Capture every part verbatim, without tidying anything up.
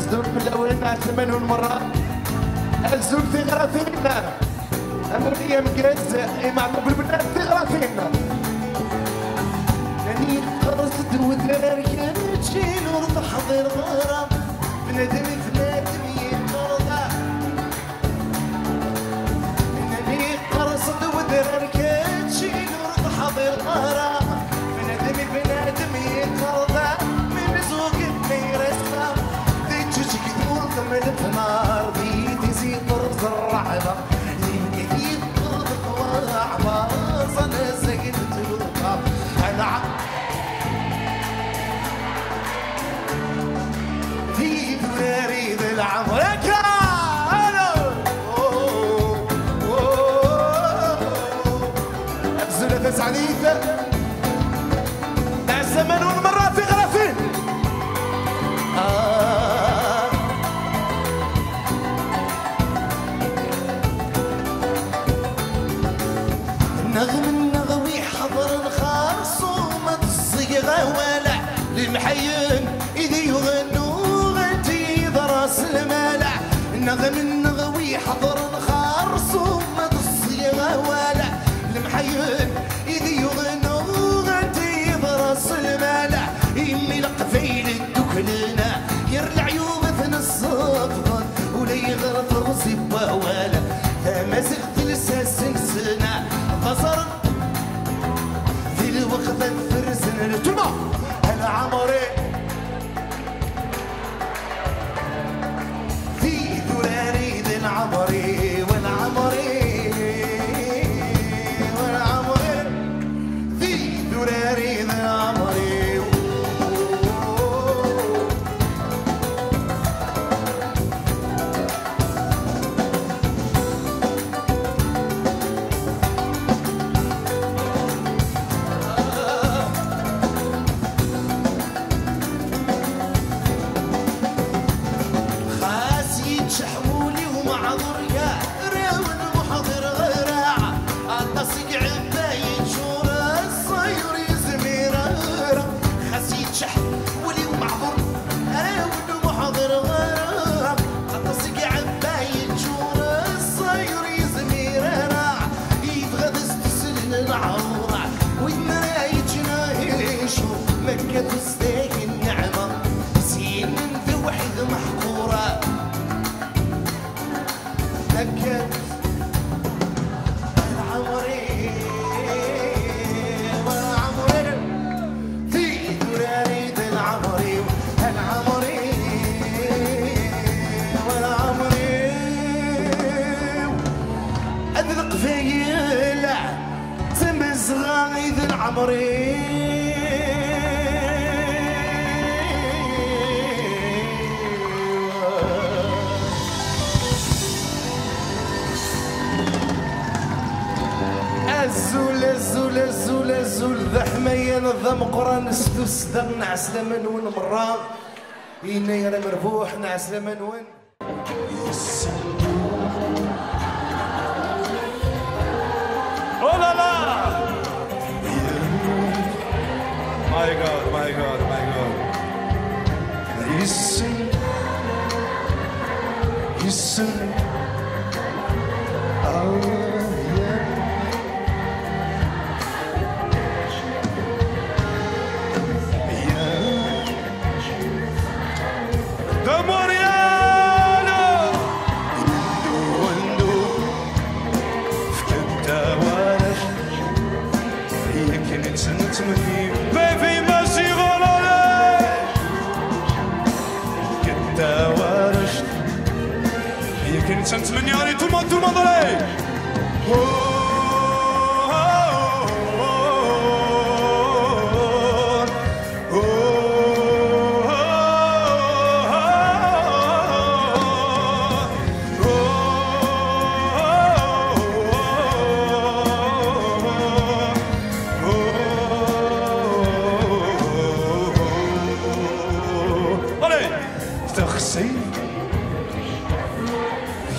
Azul fell-awen, ɛeslama-nwen merra. Azul tiɣratin. Amulli ameggaz i Meɛtub Lbenna, tiɣratin. Nnan yeqqers-d wedrar, keččin ur teḥḍireḍ ara. Bnadem i bnadem yeqqerḍ. Nnan yeqqers-d wedrar, keččin ur teḥḍireḍ ara. Bnadem i bnadem yeqqerḍ. Min zugit mi resqa, di ǧuǧeg tmurt mlet nar, di tizi terẓ rreɛḍ. Yemni yeqqerḍ waɛbar, ẓan azag n tluqa. Anɛam. Di durari d lɛemr akka. Alo. Azul a Taseɛdit. Ɛeslama-nwen merra tiɣratin. Ah. Neɣ menneɣ wi ḥeḍren xerṣum ad ẓẓgeɣ awal. Lemḥayen i d yuɣen uɣent-iyi d ras lmal. Neɣ menneɣ wi ḥeḍren xerṣum ad ẓẓgeɣ awal. Lemḥayen i d yuɣen uɣent-iyi d ras lmal. Imi leqbayel dduklen, ger leɛyub ad ten-ssebḍen. Ulayɣer teɣzi n wawal, tamaziɣt telsa s-nsen, d aẓar di lweqt ad ferzen lǧumeɛ. A lɛemri, di durari d lɛemri, wa lɛemri, wa lɛemri. Di durari d lɛemri-w. Xas yeččeḥ wul-iw meɛḍur, gar-awen muḥḍir ɣraɛ. Aṭas i iɛedda yeččur, ass-a ur yezmir ara. Xas yeččeḥ wul-iw meɛḍur, gar-awen muḥḍir ɣraɛ. Aṭas i iɛedda yeččur, ass-a ur yezmir ara. Yebɣa ad as-d-slen lɛewra, win ara yeččen ahicu, ma akka tezdag nneɛma, s yinen d awḥid meḥqura. Akken lɛemri, lɛemri, di durari d lɛemri-w, lɛemri, lɛemri-w. Ad Leqbayel d Tamazɣa i d lɛemri. Azul, azul, azul, azul, d aḥmayan, d ameqqran s tussda. Nɛeslama-nwen merra. Yennayer amerbuḥ, nɛeslama-nwen. Oh là là! My God, my God, my God. Listen, listen. Oh, yeah. Yeah. De Montréal! Wendo, wendo, fkent-aɣ warrac, yakan i tt-nettmenni. Baby Maziɣ, allez! Fkent-aɣ warrac, yakan i tt-nettmenni. Allez, tout le monde, tout le monde, allez! Oh, oh, oh, oh, oh. Allez! Texsi.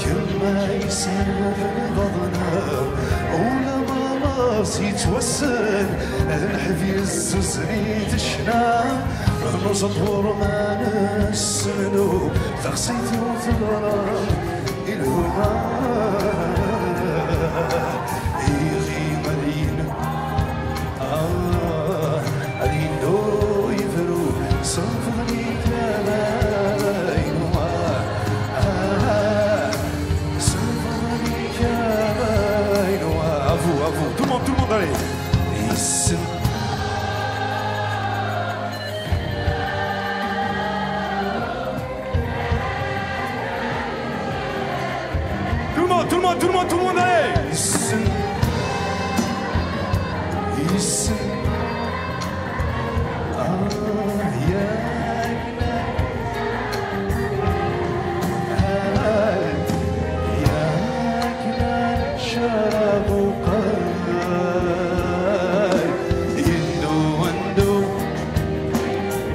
Yemma yesserwat lbaḍna, ula ma laẓ yettwassen, ad nḥeb yezzuzen-it ccna, nuẓeṭ ɣur-m ad nessemnu. Sidi teḍra i lhuma, iɣi ad yin-, ah, ad yeddu yebru, senfeḍ-iyi-k a Maɛinu, ah, senfeḍ-iyi-k a Maɛinu, ah. À vous, à vous. Tout le monde, tout le monde, allez. Yessen. Tout le monde, tout le monde, tout le monde, tout le monde, allez. Yessen. Yessen. Ah, ya gma. Ah, ya gma. Crab uqay. Yendu wendu.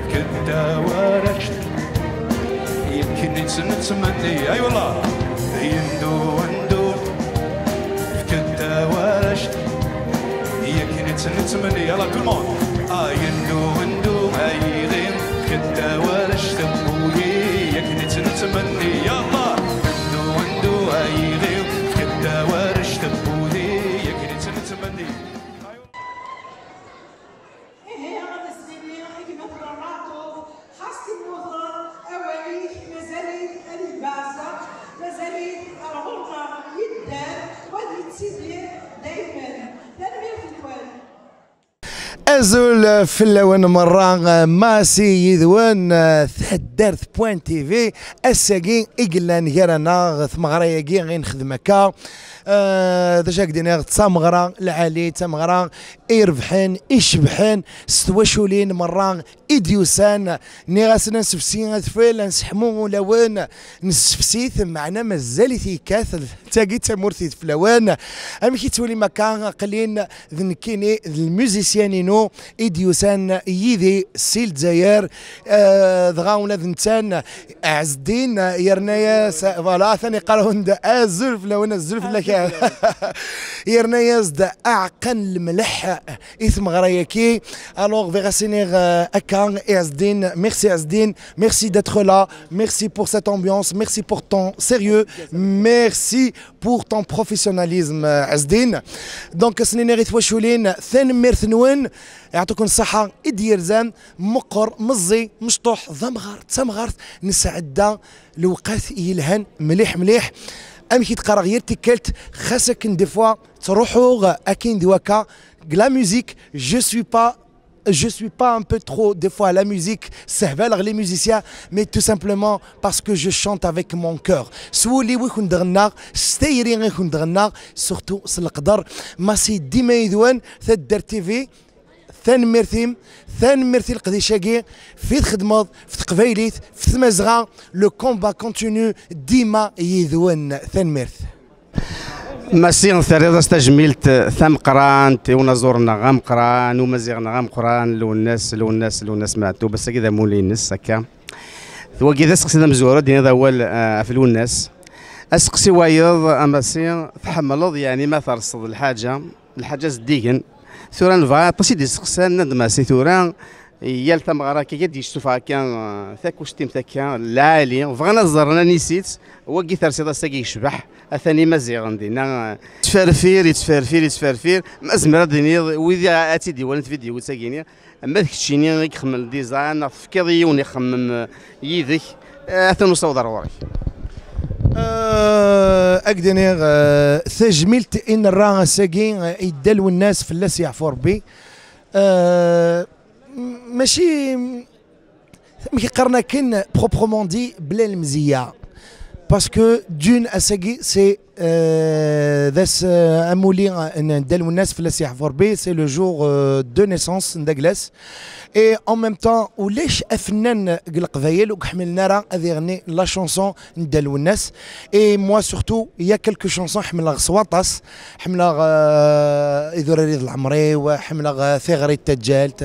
Fket-d tawarect. Yakken i tt-nettmenni, ay wallah. Yendu wendu, fket-d tawarect. Yakken i tt-nettmenni, yalla, tout le monde. Ah, yendu wendu, ay iɣi, fket-d tawarect, tewwi, yakken i tt-nettmenni, yalla. Yendu wendu, ay iɣi, fket-d tawarect, tewwi, yakken i tt-nettmenni. Ihi, ad as-nini i gma Ferraṭu, xas temmuteḍ, awal-ik mazal-it ad yebbeɛzeq, mazal-it ar ɣur-neɣ yedder, u ad yettidir daymen. Tanemmirt-nwen. Azul fell-awen merra, Masi yid-wen, taddart point T V, ass-agi i yellan gar-aneɣ, tmeɣra-agi i nexdem akka. Eh, d acu ak-d-iniɣ, d tameɣra lɛali, d tameɣra irebḥen, icebḥen s twaculin merra i d-yusan. Nniɣ-asen ad nsefsi adfel, ad nseḥmu ulawen, nessefsi-t, meɛna mazal-it yekkat. D tagi d tamurt ideflawen. Amek i ttwalim akka? Aql-in d nekkini, d lmuzisyan-inu i d-yusan yid-i si Lezzayer. Eh, dɣa ula d netta Ɛezdin, yerna-yas, voilà, atan iqqar-awen-d azul fell-awen, azul fell-ak. Yerna-yas-d aɛeqqa n lemleḥ i tmeɣra-yaki. Alors, bɣiɣ ad s-iniɣ, euh, akka i Ɛezdin, merci Ɛezdin, merci d'être là, merci pour cette ambiance, merci pour ton sérieux, merci pour ton professionnalisme, euh, Ɛezdin. Donc, ad s-nini i twaculin, tanemmirt-nwen, yeɛṭiken ṣṣeḥḥa, i d-yerzan, meqqer, meẓẓi, mecṭuḥ, d amɣar, d tamɣart, nesɛedda lewqat yelhan mliḥ, mliḥ. Amek i d-qqareɣ yal tikkelt, xas akken des fois ttruḥuɣ akin d wakka, deg la musique, je suis pas, je suis pas un peu trop, des fois, la musique, ssehbaleɣ les musiciens, mais tout simplement parce que je chante avec mon cœur. S wul-iw i kent-ɣennaɣ, s tayri i kent-ɣennaɣ, surtout s leqder. Masi dima yid-wen, Taddart T V, tanemmirt-im, tanemmirt i leqdic-agi, fi txedmeḍ, fi teqbaylit, fi tmazɣa, le combat continue, dima yid-wen. Tanemmirt. Masi, terriḍ-as tajmilt tameqqrant i unaẓur-nneɣ ameqqran, umaziɣ-nneɣ ameqqran, Lwennas, Lwennas, Lwennas Meɛtub, ass-agi d amulli-ines, akka. D wagi d aseqsi d amezwaru, ad d-tiniḍ awal, eh, ɣef Lwennas. Aseqsi wayeḍ, a Masi, tḥemmleḍ, yeɛni, ma terseḍ lḥaǧa, lḥaǧa zeddigen. Tura nebɣa aṭas i d-iseqsan, nnan-d Masi tura, yal tameɣra akka, ad d-yessufeɣ akka, eh, takustimt akka, lɛali, bɣan ad ẓren anisi-tt, wagi tersiḍ ass-agi yecbeḥ, atan Imaziɣen dinna, eh, yettferfir, yettferfir, yettferfir, ma zemreɣ ad d-iniɣ, wid ad tt-id-iwalan tvidyut-agi-ni, ma d keččini i ixemmen design, neɣ tefkiḍ i yiwen ixemmem, eh, yid-k, eh, atan usaweḍ ar ɣur-k. Eh, ad k-d-iniɣ, eh, tajmilt i nerra ass-agi, eh, i Dda Lwennas, fell-as yeɛfu Rebbi. Eh, m-, mačči, amek i qqaren akken, proprement dit, bla lemzeyya. Parce que d'une, ass-agi, c'est, euh, d ass, euh, amulli n Dda Lwennas, fell-as yeɛfu Rebbi, c'est le jour, euh, de naissance n Daglas. Et en même temps, ulac afennan deg Leqbayel ur iḥemmlen ara ad iɣenni la chanson n Dda Lwennas. Et moi surtout, il y a quelques chansons ḥemmleɣ s waṭas. Ḥemmleɣ, euh, Idurar d Leɛmer-iw, ḥemmleɣ, euh, Tiɣri n Taǧǧalt,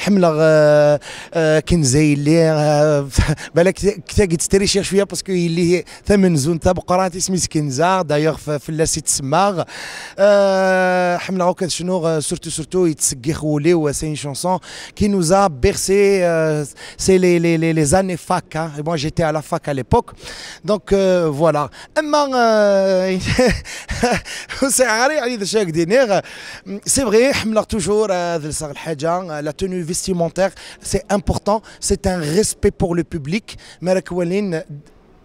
ḥemmleɣ, euh, euh, Kenza yelli, euh, balak tagi testrici cwiya parce que yelli tamenzunt tameqqrant isem-is Kenza. D'ailleurs, f- fell-as i ttsemmaɣ. Euh, ḥemmleɣ akk ad cnuɣ, euh, surtout, surtout, yettseggix wul-iw, euh, c'est une chanson qui nous a bercé, euh, c'est les, les, les, les années fac, hein. Et moi, j'étais à la fac à l'époque. Donc, euh, voilà. Ama, euh, ur sɛiɣ ara, yeɛni, d acu ara k-d-iniɣ. C'est vrai, ḥemmleɣ toujours, euh, ad lseɣ lḥaǧa, euh, la tenue vestimentaire, c'est important, c'est un respect pour le public. Mi ara k-walin,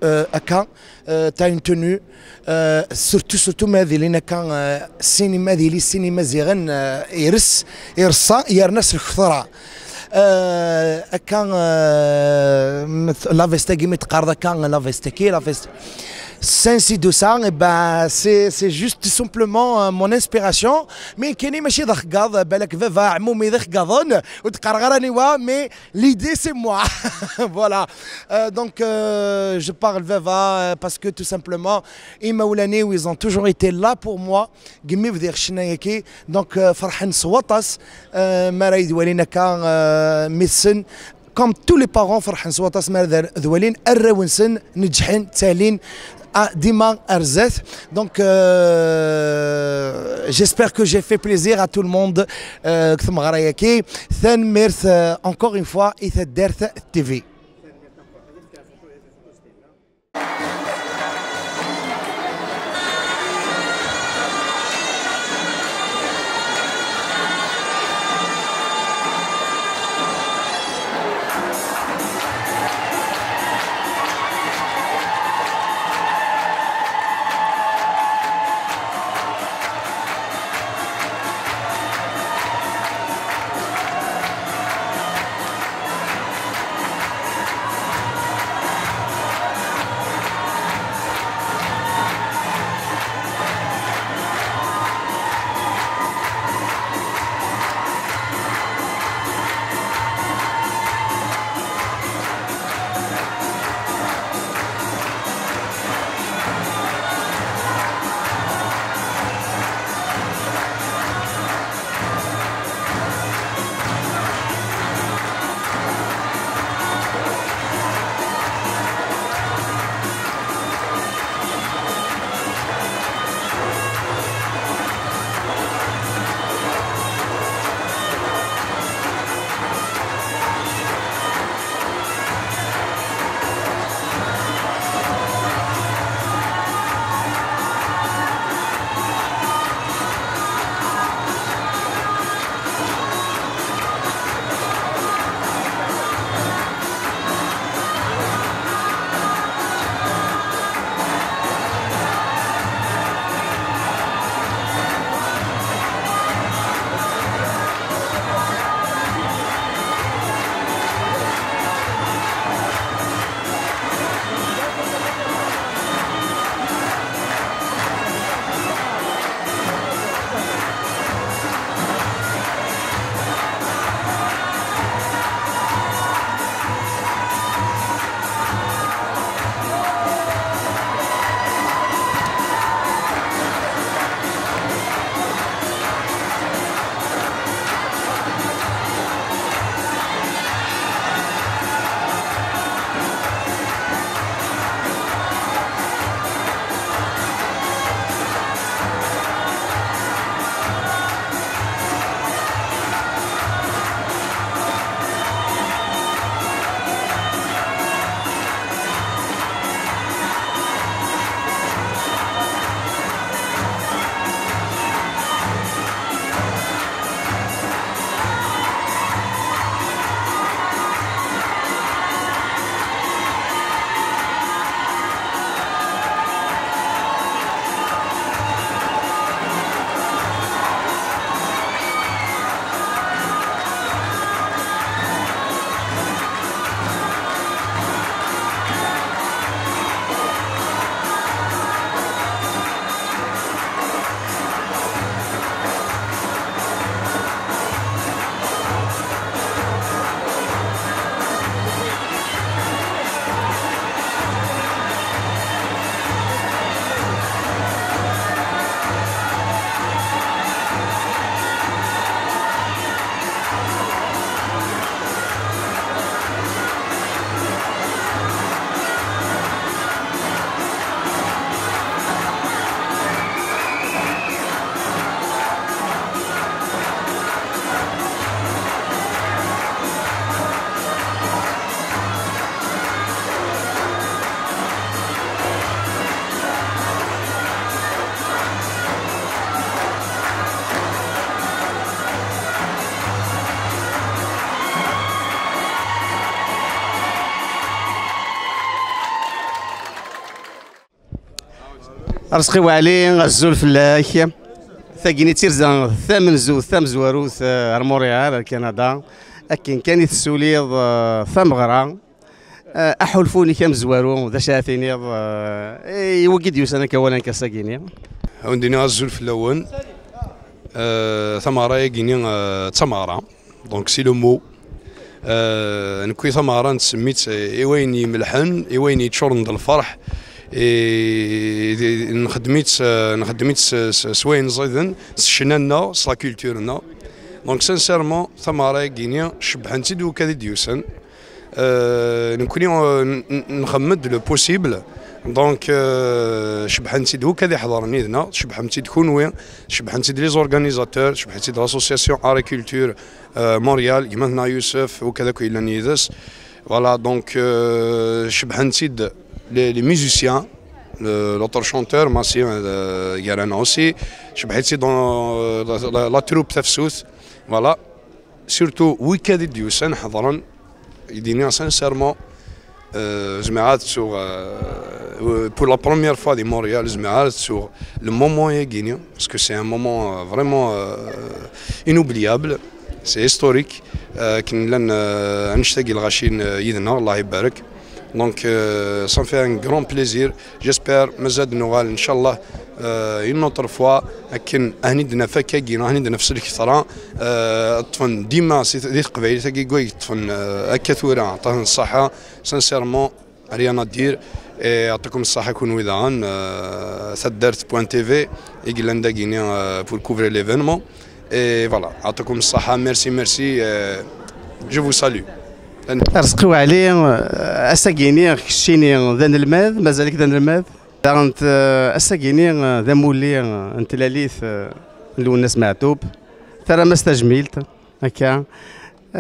euh, akka, euh, t'as une tenue, euh, surtout, surtout ma ad ilin akka, euh, sin, ma ad ili sin imaziɣen, euh, ires, ireṣṣa, yerna s lketṛa. Euh, akka, euh, la veste-agi, mi teqqareḍ akka, la veste-agi, la veste. Sensi de ça, eh ben, c'est, c'est juste tout simplement, euh, mon inspiration. Mais kani mačči d axeggaḍ, balak baba, ɛmumi d axeggaḍen, ur d-qqareɣ ara aniwa, mais l'idée, c'est moi. Voilà. Euh, donc, euh, je parle baba, euh, parce que tout simplement, imawlan-iw, ils ont toujours été là pour moi. Deg mi bdiɣ ccna-agi. Donc, euh, ferḥen s waṭas, euh, mi ara yi-d-walin akka, euh, mi tt-ssnen. Comme tous les parents, ferḥen s waṭas mi ara d-, d-walin arraw-nsen neǧḥen, ttalin, ah, dima ar zdat. Donc, euh, j'espère que j'ai fait plaisir à tout le monde, euh, deg tmeɣra-agi. Tanemmirt, euh, encore une fois, i Taddart T V. Rezqi Waɛli, azul fell-ak. Tagini d tirza tamenzut, tamezwarut, eh, ar Montréal, ar Canada. Akken kan i tessuliḍ, eh, tameɣra, eh, aḥulfu-nnek amezwaru, d acu ara tiniḍ, eh, i wigi d-yusan akka walan akka s-agini? Ad wen-d-iniɣ azul fell-awen. Eh, tameɣra-agi-ni, eh, d tameɣra. Donc, c'est le mot. Euh, nekwi tameɣra nsemmi-tt i wayen imelḥen, i wayen yeččuren d lferḥ, i, di, nxeddem-itt, euh, nxeddem-itt s, s, s wayen ẓiden, s ccna-nneɣ, s la culture-nneɣ. Donc, sincèrement, tameɣra-agi-ni, cebbḥen-tt-id wakad i d-yusan. Euh, nekni, euh, n-, n-, nxemmem-d le possible. Donc, euh, cebbḥen-tt-id wakad iḥeḍren yid-neɣ, cebbḥen-tt-id kunwi, cebbḥen-tt-id les organisateurs, cebbḥen-tt-id l'association Art et Culture, euh, Montréal, gma-tneɣ Youssef, wakad akk yellan yid-s. Voilà, donc, euh, cebbḥen-tt-id les, les musiciens, le, l'autre chanteur, Massi, euh, gar-aneɣ aussi, cebbḥen-tt-id dans, euh, la, la, la troupe Tafsut. Voilà. Surtout, wakad i d-yusan, ḥeḍren, i d-iniɣ sincèrement, euh, zemreɣ ad ttuɣ, euh, pour la première fois di Montréal, zemreɣ ad ttuɣ le moment-agi-ni, parce que c'est un moment, euh, vraiment, euh, inoubliable, c'est historique, euh, akken llan, euh, annect-agi lɣaci, euh, yid-neɣ, Allah ibarek. Donc, euh, ça me fait un grand plaisir. J'espère, mazal ad nuɣal, inchallah, euh, une autre fois, akken ad ten-id-naf akkagi, ad ten-id-naf s lketṛa, euh, ṭṭfen dima si, di teqbaylit-agi, gwa yeṭṭfen, euh, akka tura, aṭas n ṣṣeḥḥa, sincèrement, rien à dire, et يعطيكم الصحة kunwi daɣen, euh, taddart point T V, i yellan dagini, euh, pour couvrir l'événement. Et voilà, يعطيكم الصحة, merci, merci, euh, je vous salue. Rezqi Waɛli, ass-agini keččini d anelmad, mazal-ik d anelmad. Daɣen, eh, ass-agini, eh, d amulli, eh, n tlalit, eh, n Lwennas Meɛtub. Terram-as tajmilt, akka. Eh,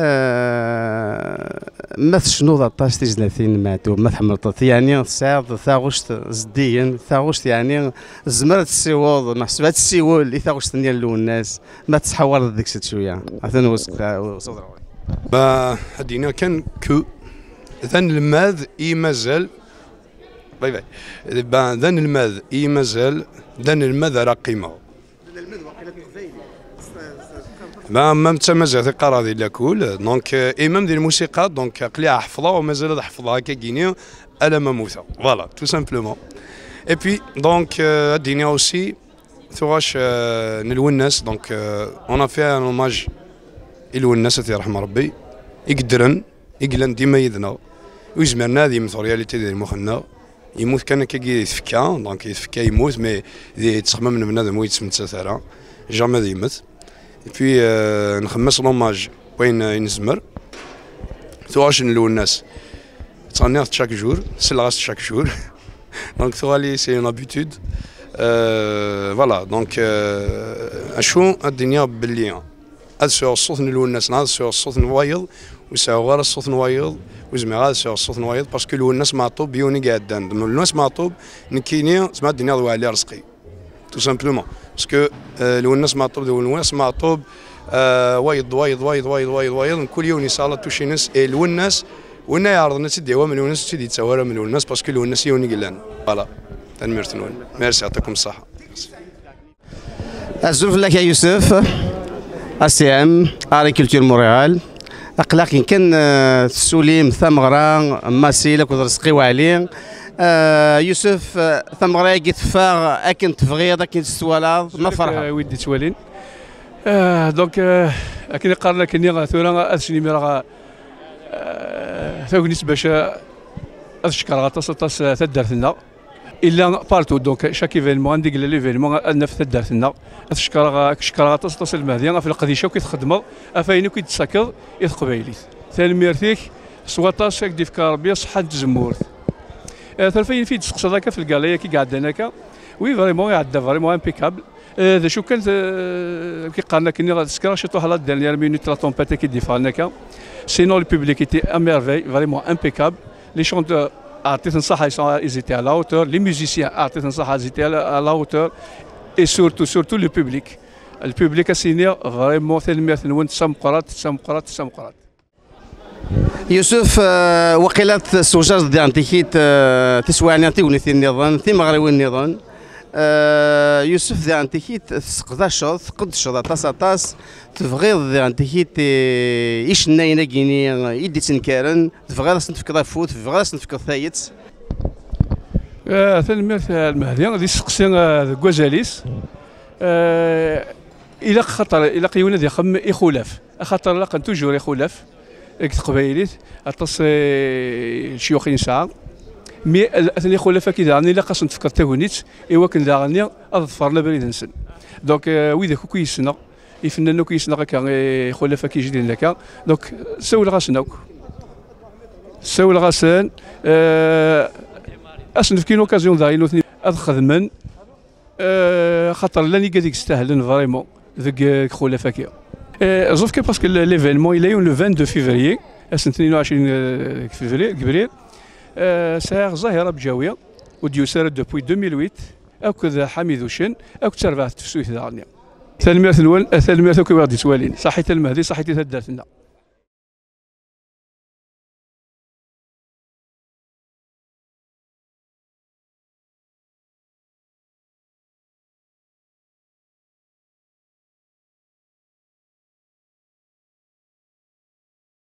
ma tecnuḍ aṭas tizlatin n Meɛtub, ma tḥemmleḍ-t, yeɛni tesɛiḍ taɣect zeddigen, taɣect yeɛni tzemreḍ ad tessiweḍ, meḥsub ad tessiwel i taɣect-nni n Lwennas, ma tettḥawareḍ deg-s cwiya. Atan useqqa-, useqqa-. Bah, ad d-iniɣ kan que d anelmad i mazal. Bye bye. Ben, d anelmad i mazal, d anelmad ara qqimeɣ. Ben, même d tamaziɣt i qqareɣ di lakul, donc, euh, et même di lmusiqa, donc, aql-i ḥefḍeɣ u mazal ad ḥefḍeɣ akkagini alamma mmuteɣ. Voilà, tout simplement. Et puis, donc, euh, ad d-iniɣ aussi, tuɣac, euh, n Lwennas, donc, euh, on a fait un hommage i Lwennas, ad t-yerḥem Rebbi, i yeddren, i yellan dima yid-neɣ, ur yezmiren ad yemmet, en réalité, di lmux-nneɣ. Yemmut kan akkagi di tfekka, donc di tfekka yemmut, mais di ttexmam n bnadem ur yettmettat ara, jamais ad yemmet. Et puis, euh, nxemmem-as l'hommage wayen i nezmer. Tuɣac n Lwennas, ttɣenniɣ-tt chaque jour, selleɣ-as chaque jour. Donc, tuɣal-iyi, c'est une habitude. Euh, voilà, donc, euh, acu ad d-iniɣ belli ad sɛuɣ ṣṣut n Lwennas, neɣ ad sɛuɣ ṣṣut n wayeḍ, ur sɛuɣ ara ṣṣut n wayeḍ, ur zmireɣ ad sɛuɣ ṣṣut n wayeḍ, parce que Lwennas Meɛtub d yiwen i iɛeddan. Lwennas Meɛtub, nekkini, zemreɣ ad d-iniɣ d Waɛli Rezqi. Tout simplement. Parce que, euh, Lwennas Meɛtub d Lwennas Meɛtub, euh, wayeḍ, wayeḍ, wayeḍ, wayeḍ, wayeḍ, wayeḍ, mkul yiwen yesɛa la touche-ines, et Lwennas, win ay iɛerḍen ad tt-id-yawi am Lwennas, ur tt-id-yettawi ara am Lwennas, parce que Lwennas yiwen i yellan. Voilà. Tanemmirt-nwen. Merci, yeɛṭikum ṣṣeḥḥa. Azul fell-ak a Yusef, A C M, Art et Culture Montréal. Aql-aɣ kan, eh, tessulim tameɣra n Masil akked Rezqi Waɛli. Eh, Yusef, eh, tameɣra-agi teffeɣ akken tebɣiḍ, akken tesswalaḍ, ma ferḥeḍ? Eh, wid d-ittwalin. Eh, donc, eh, akken i qqaren akkenni, tura ad sen-imireɣ, eh, tagnit bac, eh, ad cekkreɣ aṭas, aṭas, eh, taddart-nneɣ. Illa partout, donc chaque événement, anda yella l'événement, ad naf taddart-nneɣ. Ad cekkreɣ, ad cekkreɣ aṭas, aṭas a Lmehdi, ɣef leqdic akk i txeddmeḍ, ɣef wayen akk i d-tettakeḍ i teqbaylit. Tanemmirt-ik s waṭas, ad k-d-ifk Rebbi ṣṣeḥḥa n tzemmurt. Eh, terfa-yi fi d-testeqsaḍ akka f lgala-agi i iɛeddan akka. Oui, vraiment, iɛedda vraiment impeccable. Eh, d acu kan, eh, ki qqaren akken, ad sekreɣ ciṭuḥ la dernière minute, la tempête-agi i d-yeffɣen akka. Sinon, le public était à merveille, vraiment impeccable. Les chanteurs, ɛṭit-ten ṣṣeḥḥa, ils sont, ils étaient à la hauteur. Les musiciens, ɛṭit-ten ṣṣeḥḥa, ils étaient à la, à la hauteur. Et surtout, surtout le public. Le public, ad s-iniɣ vraiment tanemmirt-nwen, d tameqqrant, d tameqqrant, d tameqqrant. Yusef, eh, waqila tessewjadeḍ diɣen tikit, eh, tiswiɛin, tiwnitin nniḍen, timeɣriwin nniḍen. Yusef, diɣen tikit tesseqdaceḍ, tqeddceḍ aṭas aṭas, tebɣiḍ diɣen tikit, eh, icennayen-agi-ni i d-ittenkaren, tebɣiḍ ad sen-tefkeḍ afud, tebɣiḍ ad sen-tefkeḍ tayet? Eh, tanemmirt a Lmehdi, d isteqsi, eh, deg wazal-is. Eh, ilaq xaṭer, ilaq yiwen ad ixemmem ixulaf, axaṭer laqen toujours ixulaf deg teqbaylit, aṭas, eh, n cceyux i nesɛa. Mi atan ixulaf-agi daɣen ilaq ad sen-tefkeḍ tagnit i wakken daɣen ad ḍefren abrid-nsen. Donc, eh, widak akk i yessneɣ, ifennanen akk i yessneɣ akka, eh, ixulaf-agi ijdiden akka. Donc, sawleɣ-asen akk. Sawleɣ-asen, eh, ad sen-nefk une occasion daɣen i nutni ad xedmen, eh, xaṭer llan igad i yestahlen vraiment deg, eh, ixulaf-agi. Eh, ẓuf kan parce que l'événement il a eu le vingt-deux février, ass n tnin u ɛecrin, eh, deg février, deg Yebrir. Eh, sɛiɣ Zahir Abǧawi, ur d-yusi ara depuis deux mille huit, akked Ḥamid Ucen, akked tarbaɛt tefsut daɣen. Tanemmirt-nwen, tanemmirt akk i ɣ-d-ittwalin. Saḥit a Lmehdi, saḥit i taddart-nneɣ.